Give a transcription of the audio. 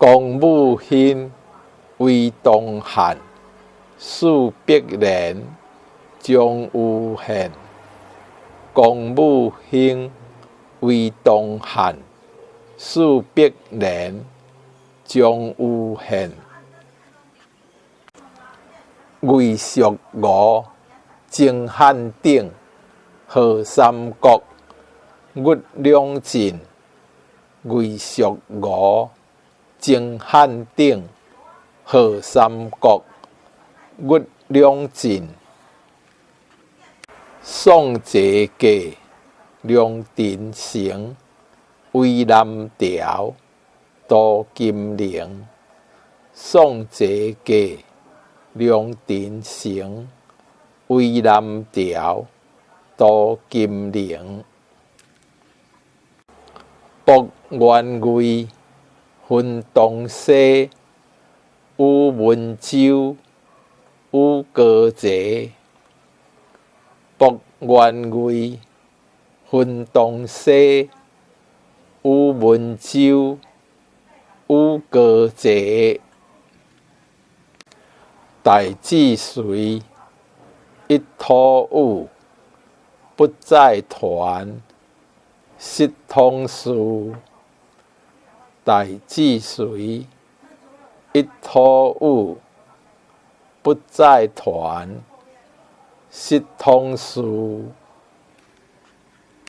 公武興，魏東漢，史碧蓮，張有憲。公武興，魏東漢，史碧蓮，張有憲。魏淑娥，曾漢鼎，何三國，鬱兩進。魏淑娥，曾漢鼎，何三國，鬱兩進。宋濟國，梁振成，魏南調，杜金玲。宋濟國，梁振成，魏南調，杜金玲。卜元瑞，分東西，宇文周，宇高濟。卜元瑞，分東西，宇文周，宇高濟。大智遂，一土宇，不再團，失統事。大智遂，一土宇，不再團，失統事。